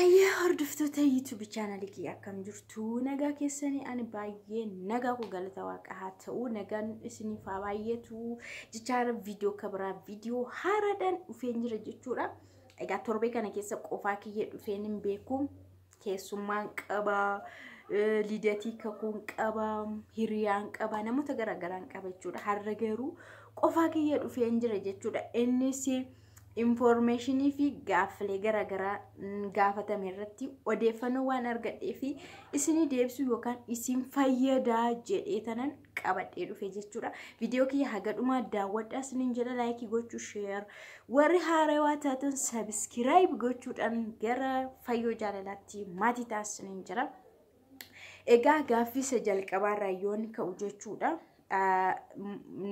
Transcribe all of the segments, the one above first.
Hayyee, hordoftoota YouTube chaanalii kiyya, akkam jirtu? Nagaa keessanii? Ani baay'ee nagaa koo, galata Waaqa haa ta'u, nagaan isiniif haa baay'atu jechaara. Viidiyoo kabiraa, viidiyoo haaraadhaan dhufeen jira jechuudha. Egaa torbee kana keessa qofaa kiyya dhufeen hin beeku. Keessummaan qaba, lidatii kakuun qaba, hiriyaan qaba, namoota garaagaraan qaba jechuudha. Har'a garuu qofaa kiyya dhufeen jira jechuudha. Innis informationii fi gaaffilee garaagaraa gaafatame irratti odeeffannoo waan argadhee fi isinii deebisuu yookaan isin fayyadaa jedhee tanan qabadhee dhufe jechuudha. Viidiyoo kiyya haga dhumaa daawwadhaa isiniin jedha. Like gochuu, share, warri haarawaa taatan subscribe gochuudhaan gara Fayyoo Jaalalaatti maatii taasisaniin jira. Egaa gaaffii isa jalqabaarraa yoon ka'u jechuudha.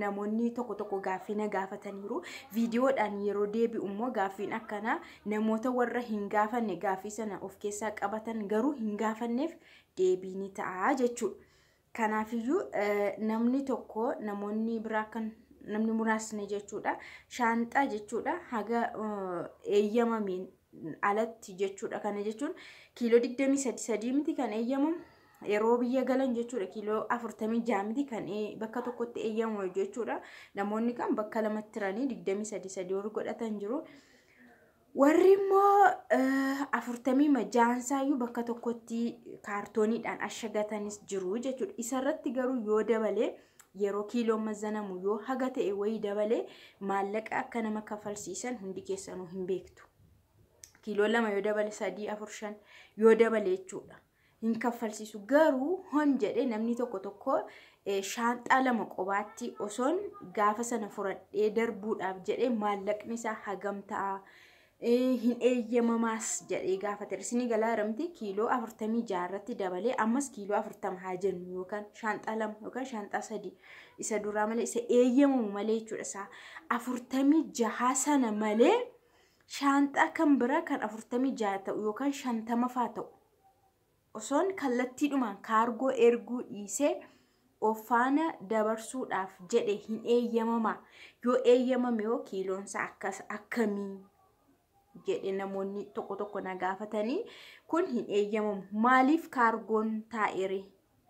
Namoonni tokko tokko gaaffii na gaafataniiru. Viidiyoodhaan yeroo deebi'u immoo gaaffiin akkanaa namoota warra hin gaafanne, gaaffii sana of keessaa qabatan garuu hin gaafanneef deebii ni ta'a jechuudha. Kanaafiyyuu namni tokko, namoonni biraa kan namni muraasni jechuudha, shaanxaa jechuudha haga eeyyamameen alatti jechuudha. Kana jechuun kiiloo 23 miti kan eeyyamamu yeroo biyya galan jechuudha. Kiiloo 46 miti kan bakka tokkotti eeyyamamu jechuudha. Namoonni kan bakka lamatti turanii 23 warri godhatan jiru. Warri immoo 46nsaayyuu bakka tokkotti kaartooniidhaan ashagatanis jiru jechuudha. Isarratti garuu yoo dabalee, yeroo kiiloon mazanamu yoo haga ta'e wayii dabalee, maallaqa akka nama kafalsiisan hundi keessanuu hin beektu. Kiiloo 2 yoo dabale, 3, 4, 5 yoo dabale jechuudha, hin kaffalsiisu. Garuu hon jedhee namni tokko tokko shaanxaa lama qobaatti osoon gaafa sana fudhadhee darbuudhaaf jedhee maallaqni isaa hagam ta'a, hin eeyyamamaas jedhee gaafate. Isinii galaa jiramti? Kiiloo 46 irratti dabalee ammas kiiloo 40 haa jennu, yookaan shaanxaa lama yookaan shaanxaa sadi isa duraa malee, isa eeyyamamu malee jechuudha. Isaa 46 sana malee shaanxaa kan biraa kan 46 ta'u yookaan 50 faa ta'u osoon kallattiidhumaan kaargoo erguu dhiisee of faana dabarsuudhaaf jedhe hin eeyyamamaa? Yoo eeyyamame yoo kiiloonsaa akkas akkamii jedhe namoonni tokko tokko na gaafatanii. Kun hin eeyyamamu. Maaliif kaargoon taa'ere?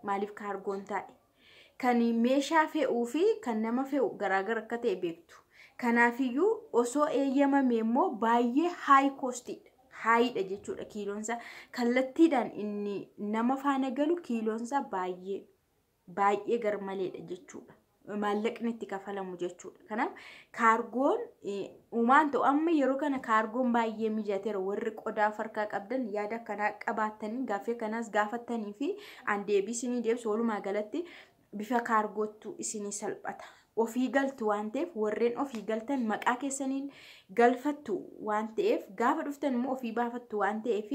Maaliif kaargoon taa'e? Kan meeshaa fe'uu fi kan nama fe'u garaagara akka ta'e beektu. Kanaafiyyuu osoo eeyyamame immoo baay'ee high costiidha. Highdha jechuudha kiiloonsaa. Kallattiidhaan inni nama faana galu kiiloonsaa baay'ee baay'ee garmaleedha jechuudha. Maallaqni itti kafalamu jechuudha. Kanaaf kaargoon uumaan ta'u amma yeroo kana kaargoon baay'ee mijateera. Warri qodaa farkaa qabdan yaada akkanaa qabaattanii gaaffii akkanaas gaafattanii fi an deebii isinii deebisu, walumaa galatti bifa kaargoottu isinii salphata. Ofii galtu waan ta'eef, warreen ofii galtan maqaa keessaniin galfattu waan ta'eef, gaafa dhuftan immoo ofii baafattu waan ta'eef,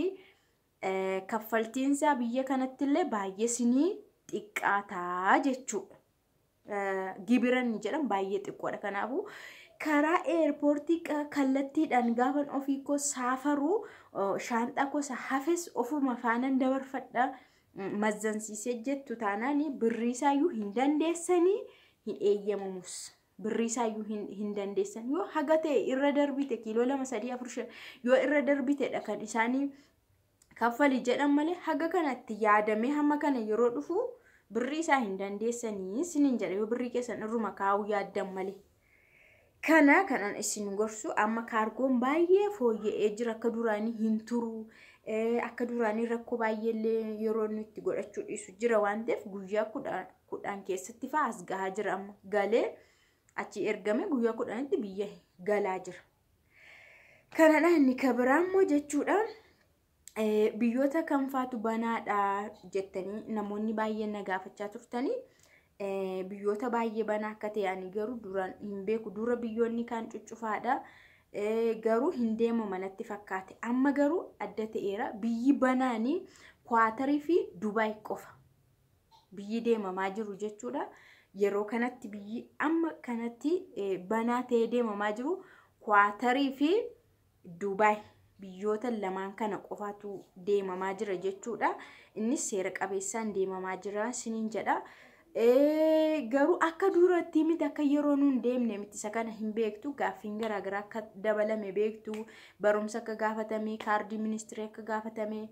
kaffaltiinsaa biyya kanatti illee baay'ee isinii xiqqaataa jechuudha. Gibira inni jedhan baay'ee xiqqoodha. Kanaafuu karaa airportii kallattiidhaan gaafan ofii koo saafaruu, shaanxaa gosa hafes ofuma faanan dabarfadha mazzansiisee jettu taanaan birrii isaayyuu hin dandeessanii, hin eeyyamamus. Birrii isaayyuu hin dandeessan. Yoo haga ta'e irra darbite, kiiloo 2, 3, 4, 5 yoo irra darbitedha kan isaanii kaffali jedhan malee, haga kanatti yaadamee hamma kana yeroo dhufu birrii isaa hin dandeessanii isiniin jedha, yoo birrii keessan irruma kaa'uu yaaddan malee. Kana kanan isin gorsu, amma kaargoon baay'ee fooyya'ee jira, akka duraanii hin turu. Akka duraanii rakkoo baay'eellee yeroo inni itti godhachuu dhiisu jira waan ta'eef, guyyaa 10 keessatti fa'aa as gahaa jira. Amma galee achi ergame guyyaa 10tti biyya galaa jira. Kanadha. Inni kabiraa immoo jechuudha. Biyyoota kam faatu banaadha jettanii namoonni baay'een na gaafachaa turtanii, biyyoota baay'ee banaa akka ta'e ani garuu duraan hin beeku. Dura biyyoonni kaan cuccufaadha. Garuu hin deemama natti fakkaate. Amma garuu adda ta'eera. Biyyi banaanii Kwaatarii fi Dubaay qofa. Biyyi deemamaa jiru jechuudha. Yeroo kanatti biyyi amma kanatti banaa ta'ee deemamaa jiru Kwaatarii fi Dubaay. Biyyoota lamaan kana qofaatu deemamaa jira jechuudha. Innis seera qabeessaan deemamaa jira isiniin jedha. Garuu akka duratti miti, akka yeroo nuun deemne miti. Isa kana hin beektu. Gaaffiin garaagaraa akka dabalame beektu, barumsa akka gaafatame, kaardii ministirii akka gaafatame.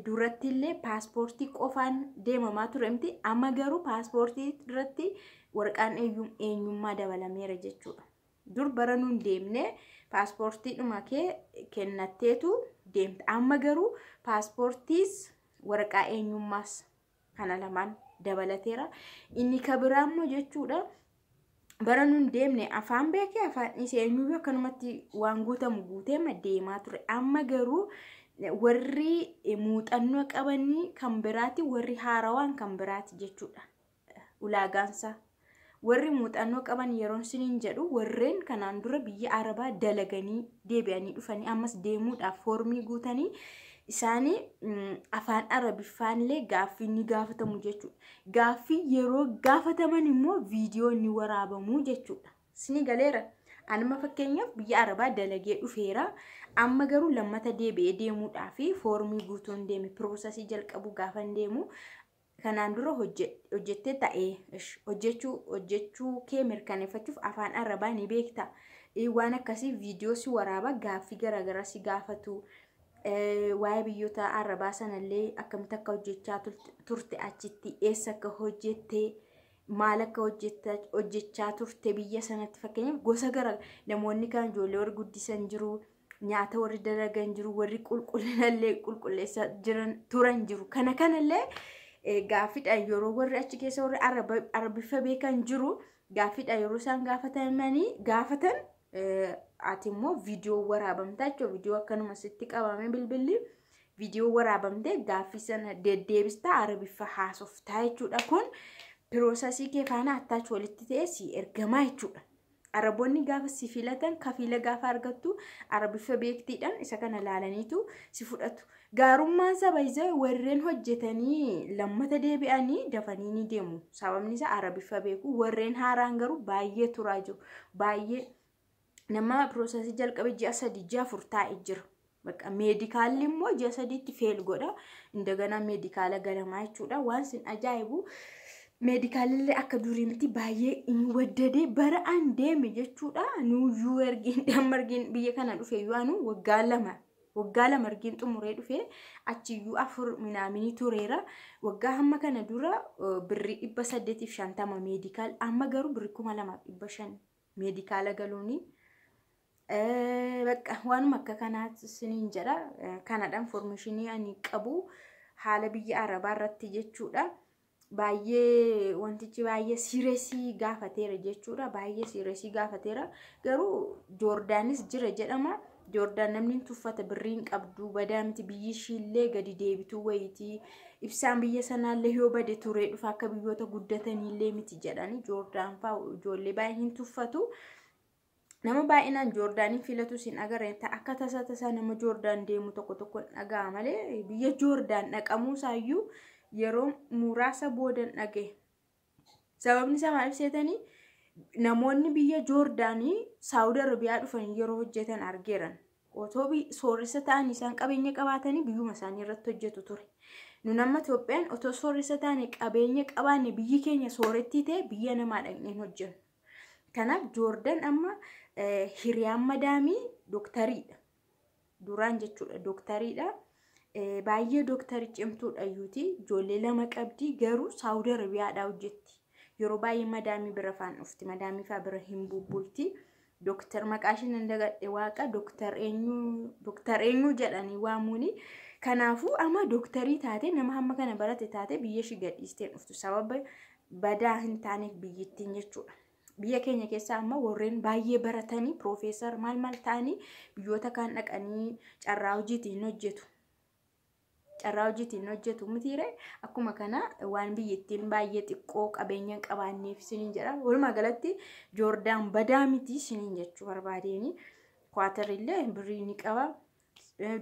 Duratti illee paaspoortii qofaan deemamaa ture miti. Amma garuu paaspoortii irratti waraqaan eenyummaa dabalameera jechuudha. Dur bara nuun deemne paaspoortiidhuma kee kennatteetu deemta. Amma garuu paaspoortiis waraqaa eenyummaas kana lamaan dabalateera. Inni ka biraa immoo jechuudha, bara nuun deemne afaan beekee afaan dhiisee eenyuyyuu akkanumatti waan guutamu guutee deemaa ture. Amma garuu warri muuxannoo qabanii kan biraati, warri haarawaan kan biraati jechuudha ulaagaansaa. Warri muuxannoo qaban yeroon siniin jedhu warreen kanaan dura biyya Arabaa dalaganii deebi'anii dhufanii ammas deemuudhaaf foormii guutanii, isaanii afaan Arabiffaallee gaaffii ni gaafatamu jechuudha. Gaaffii yeroo gaafataman immoo viidiyoo ni waraabamu jechuudha. Sini galeera. Anuma fakkeenyaaf biyya Arabaa dalagee dhufeera. Amma garuu lammata deebi'ee deemuudhaaf foormii guutuun deeme, processii jalqabu gaafa deemu, kanaan dura hojjettee ta'ee hojjechuu kee mirkaneeffachuuf afaan Arabaa ni beekta. Waan akkasii viidiyoo si waraaba, gaaffii garaagaraa si gaafatu. Waa'ee biyyoota Arabaa sanallee akkamitti akka hojjechaa turte, achitti eessa akka hojjette, maal akka hojjechaa turte biyya sanatti. Fakkeenyaaf gosa gara namoonni kan ijoollee warri guddisan jiru, nyaata warri dalagan jiru, warri qulqullinallee qulqulleessaa jiran turan jiru. Kana kanallee gaaffiidha yeroo warri achi keessa warri Arabiffa beekan jiru, gaaffiidha yeroo isaan gaafatamanii gaafatan, ati immoo viidiyoo waraabamtaa jechuudha. Viidiyoo akkanuma sitti qabame, bilbilli viidiyoo waraabamtee gaaffii sana deddeebistaa, Arabiffa haasoftaa jechuudha. Kun processii kee faana attach walitti ta'e si ergamaa jechuudha. Araboonni gaafa si filatan, kafiila gaafa argattu, Arabiffa beektiidhaan isa kana laalaniitu si fudhatu. Gaarummaan saba isaa warreen hojjetanii lammata deebi'anii dafanii ni deemu. Sababni isaa Arabiffa beeku. Warreen haaraan garuu baay'ee turaa jiru. Baay'ee nama processii jalqabe ji'a 3, ji'a 4 taa'ee jira. Bakka medicalli immoo ji'a 3tti fail godha. Indaganaa medicala galamaa jechuudha. Waan sin ajaa'ibu, medicalillee akka durii miti, baay'ee hin waddadee. Bara an deeme jechuudha. Nuyyuu ergiin amma ergiin biyya kana dhufe iyyuu anu waggaa 2, waggaa 2 ergiin xumuree dhufe, achiyyuu afur minaaminii tureera. Waggaa hamma kana dura birrii 850 medical, amma garuu birrii 2500 medicala galuuni. Bakka waanuma akka kanaatti siniin jedha. Kanadha informationii ani qabu haala biyya Arabaa irratti jechuudha. Baay'ee wantichi baay'ee seriousii gaafateera jechuudha. Baay'ee seriousii gaafateera. Garuu Joordaanis jira jedhama. Joordaan namni tuffata, birrii hin qabdu, badaa miti, biyyi ishiillee gadi deebituu wayitii. Ibsaan biyya sanaallee yoo bade turee dhufa, akka biyyoota guddataniillee miti jedhani. Joordaan fa'aa ijoollee baay'ee hin tuffatu. Nama baay'inaan Joordaaniin filatu sin agarre. Akka tasaa tasaa nama Joordaan deemu tokko tokko dhaga'a malee biyya Joordaan dhaqamuu isaayyuu yeroo muraasa boodan dhagaye. Sababni isaa maal ibseetanii, namoonni biyya Joordaanii Saawud Arabiyaa dhufanii yeroo hojjetan argeeran. Otoo sooressa ta'anii isaan qabeenya qabaatanii biyyuma isaanii irratti hojjetu ture. Nu nama Itoophiyaan otoo sooressa taane, qabeenya qabaanne, biyyi keenya soorettii ta'e, biyya namaa dhaqneen hojjennu. Kanaaf Joordaan amma hiriyaan madaamii dooktariidha. Duraan jechuudha, dooktariidha. Baay'ee dooktarii cimtuudha iyyuuti. Ijoollee lama qabdi, garuu Saawud Arabiyaadhaa hojjetti. Yeroo baay'ee madaamii bira faan dhufti. Madaamii faa bira hin bubbulti. Dooktar maqaa isheen hin dagadhe, waaqa, dooktar eenyu, dooktar eenyu jedhanii waamuuni. Kanaafuu amma dooktarii taate, nama hamma kana barate taate, biyya ishii gadhiistee dhuftu sababa badaa hin taaneef biyyittiin jechuudha. Biyya keenya keessaa amma warreen baay'ee baratanii piroofeesar maal maal ta'anii biyyoota kaan dhaqanii carraa hojiitiin hojjetu. Carraa hojiitiin hojjetu mitiire? Akkuma kana waan biyyattiin baay'ee xiqqoo qabeenya hin qabaanneef isiniin jedha. Walumaa galatti Joordaan badaa miti isiniin jechuu barbaadeeni. Kwaatar illee birrii ni qaba.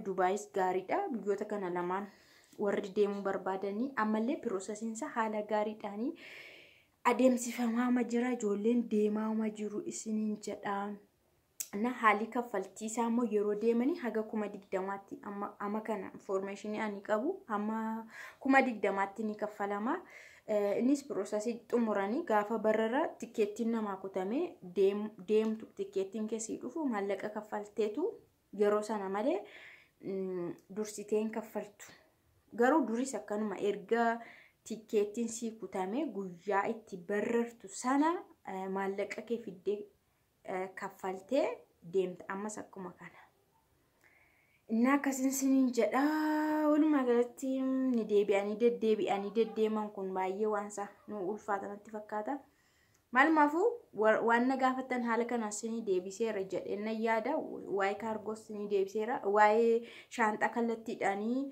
Dubaayis gaariidha. Biyyoota kana lamaan warri deemuu barbaadanii ammallee processiinsa haala gaariidhaanii adeemsifamaa jira. Ijoolleen deemaa jiru isiniin jedha. Na haalli kaffaltii isaa immoo yeroo deemanii haga 20,000tti, amma kana informationii ani qabu, hamma 20,000tti ni kaffalama. Innis piroosesii xumuranii gaafa barrara tikkeettiin namaa kutamee deemtu, tikkeettiin keessii dhufu maallaqa kaffalteetu yeroo sana malee dursiteen kaffaltu. Garuu duris akkanuma erga tikkeettiin sii kutamee guyyaa itti barrartu sana maallaqa kee fiddee kaffaltee deemta, ammas akkuma kana. Inni akkasiin siniin jedha. Walumaa galatti ni deebi'anii deddeebi'anii deddeeman kun baay'ee waan isaa nu ulfaata natti fakkaata. Maalumaafuu waan na gaafattan haala kanaan sinii deebiseera jedheen nan yaada. Waa'ee kaargoos sinii deebiseera. Waa'ee shaanxaa kallattiidhaanii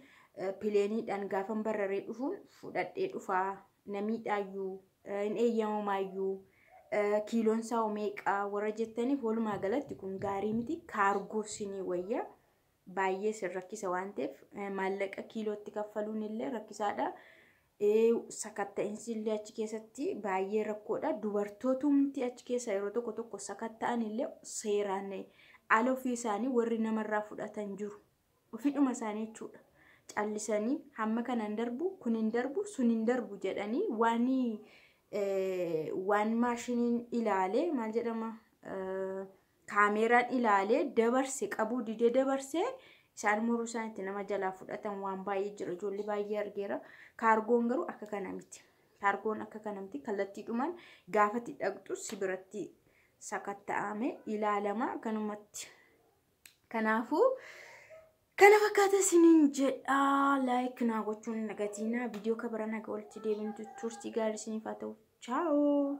pileeniidhaan gaafan bararee dhufuun fudhadhee dhufaa, namiidhaayyuu hin eeyyamamaayyuu, kiiloon isaa meeqaa warra jettaniif, walumaa galatti kun gaarii miti, kaargoo sinii wayya. Baay'ee sin rakkisa waan ta'eef maallaqa kiilootti kaffaluun illee rakkisaadha. Sakatta'insi illee achi keessatti baay'ee rakkoodha. Dubartootumti achi keessa yeroo tokko tokko sakatta'an illee seeraan ala ofii isaanii warri namarraa fudhatan jiru. Ofiidhuma isaanii jechuudha. Callisanii hamma kana hin darbu, kun hin darbu, sun hin darbu jedhanii waan maashiniin ilaalee, maal jedhama, kaameeraan ilaalee dabarse qabuu didee dabarse, isaan muruu isaan itti nama jalaa fudhatan waan baay'ee jira. Ijoollee baay'ee argeera. Kaargoon garuu akka kana miti. Kaargoon akka kana miti. Kallattiidhumaan gaafa itti dhaqxu si biratti sakatta'ame ilaalama kanumatti. Kanaafuu kana fakkaata isiniin jedha. Like naa gochuun nagatiinaa. Viidiyoo kabira naga walitti deebintu turtii gaarii isiniif haa ta'u. Chaawoo.